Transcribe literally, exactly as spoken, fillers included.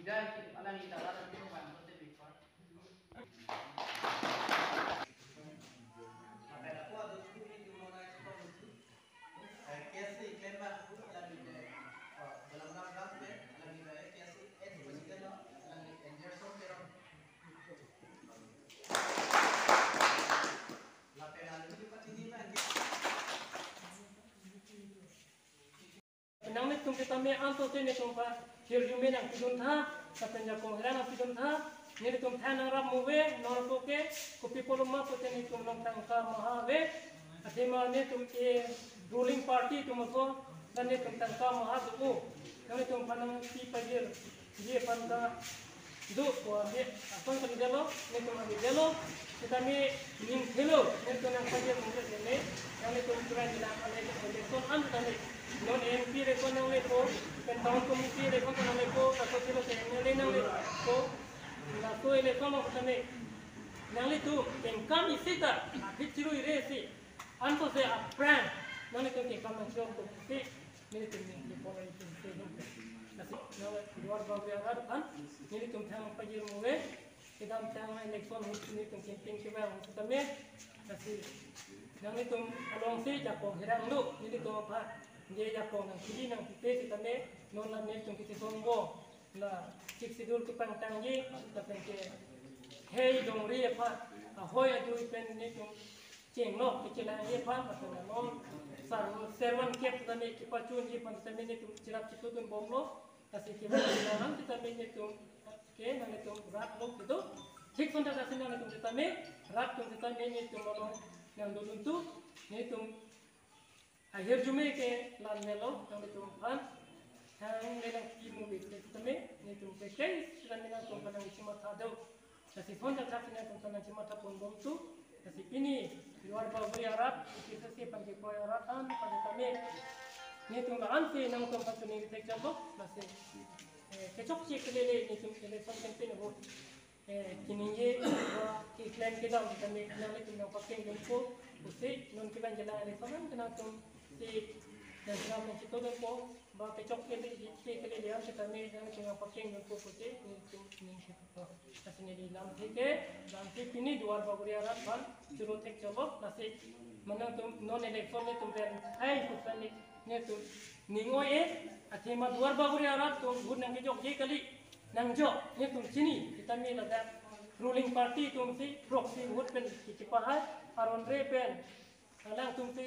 Jai, alangli ta ladak dulu, Bang, kote bikor. Maka ada kuat dulu, dulu, dulu, naik ke komisi. Eh, K S C, Klembang, alangli, eh, oh, dalam rang rang, eh, alangli, eh, K S C, eh, president, no, alangli, eh, Gerson Teron. Lapen alangli, Patini, Bang, Nanglitum sitame anto te netum pa hirjume nangpidun tha, lapen jakong hera nangpidun tha, nelitum than nangrap muve, nor ko ke, kopi pulo ma pute netum long tangka maha ave, athema netum e ruling party atum aso, dan netum tangka maha do, nanglitum pa nangpi pajir, je aphan ta, do ko ave, ason kalidetlo, netum kalidetlo, sitame ning thelo, netum nangpajir mungkin ne, nanglitum kura jilang ale election an sitame, non M P election nanglepo, pen town committee election nanglepo, laso thelo ke M L A nanglepo, laso election lo sitame, nanglitum kengkam isi ta, aphi chiru ire si, anto se aphrang, nanglitum kengkam nangchok ko si, nelitum ning di pon nelitum se, nasi, nang Duarbagori arat aphan, nelitum thang pajir muve, kedamtang election ahut nelitum campaign kevang sitame, lasi nanglitum along si jakong herang do, nelitum aphan, je jakong nangkidi nangpipe sitame, non la nelitum kiti songbo, la Sixth Schedule kepangtangji, lapen ke hei dongri aphan, ahoi adui pen nelitum chenglok kechelangji aphan, lapen non sar servan kep sitame kepachunji aphan sitame nelitum cherap chetudun bomlo, lasi kevang alam sitame nelitum ke nanglitum rat lo kedo. Thik sonta lasi nanglitum sitame, rat atum sitame nelitum along nangdodun tu, nelitum ahirjume ke la-an melo, nanglitum aphan thangnat nangpi muve sitame, nelitum ke ke sitame nangtum aphan nangchimatha do. Lasi sonta lasi nangtum aphan nangchimatha pon bom tu, lasi pini Duarbagori arat, A P H L C aphan kekroi arat an aphan sitame, nelitum la-an si nangtum aphan suning thek chalo, lasi, eh, kechokche kelele nelitum election campaign ahut, eh, kiningje, ba keklem kedam sitame, nanglitum nangpakeng dunpo, pusi, non kevang jilang election an ke nangtum si, nangcham nangchito dunpo, ba kechokche kelele an sitame, nanglitum nangpakeng dunpo, pusi, nelitum ning si. Lasi neli lamthe ke, lamthe pini Duarbagori arat aphan choro thek chalo, lasi manang tum non election nelitum pen hai sitame nelitum ning oi-e, athema Duarbagori arat atum vote nangkejokje kali, nangjok, nelitum chini, sitame ladak ruling party atum si proxy vote pen kechepahai, aron re pen, alangtum si